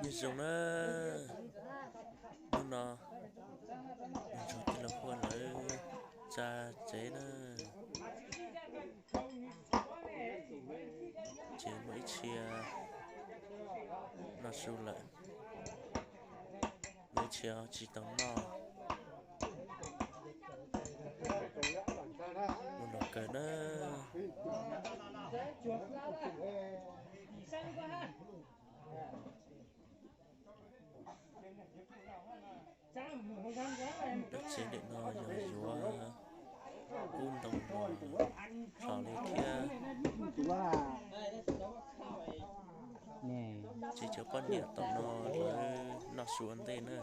Nyob zoo na, hnub no mus nrog tij laug Huaj lawv tsa tsev na. Ces muaj ib txhia noj su lawm, muaj ib txhia tsis tau noj. Mus nrog kawg na. Lub tsev ntawm no yog yuav kub ntoo los tso li thiab. Ces cov poj niam tom no lawv noj su ua ntej na,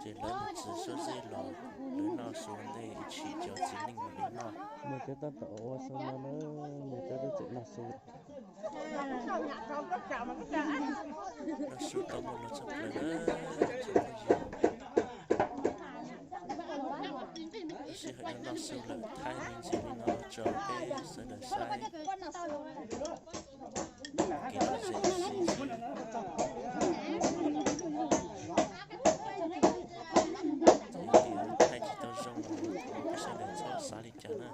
ces lawv mus txog sab zeb los lawv noj su ua ntej ib chim cov txiv neej mam li noj. Muaj cov tab tom ua su no na, muaj cov twb tseem noj su. Noj su tau mus los txog plaws na, tsoom phooj ywg. Tab sis hais tias noj su lawm thaij me ntsis li no tso peb sawv daws saib. Kev lom zem xwb. Txawm tias thaij tsis tau zoo los thov peb sawv daws txhob xav li cas na.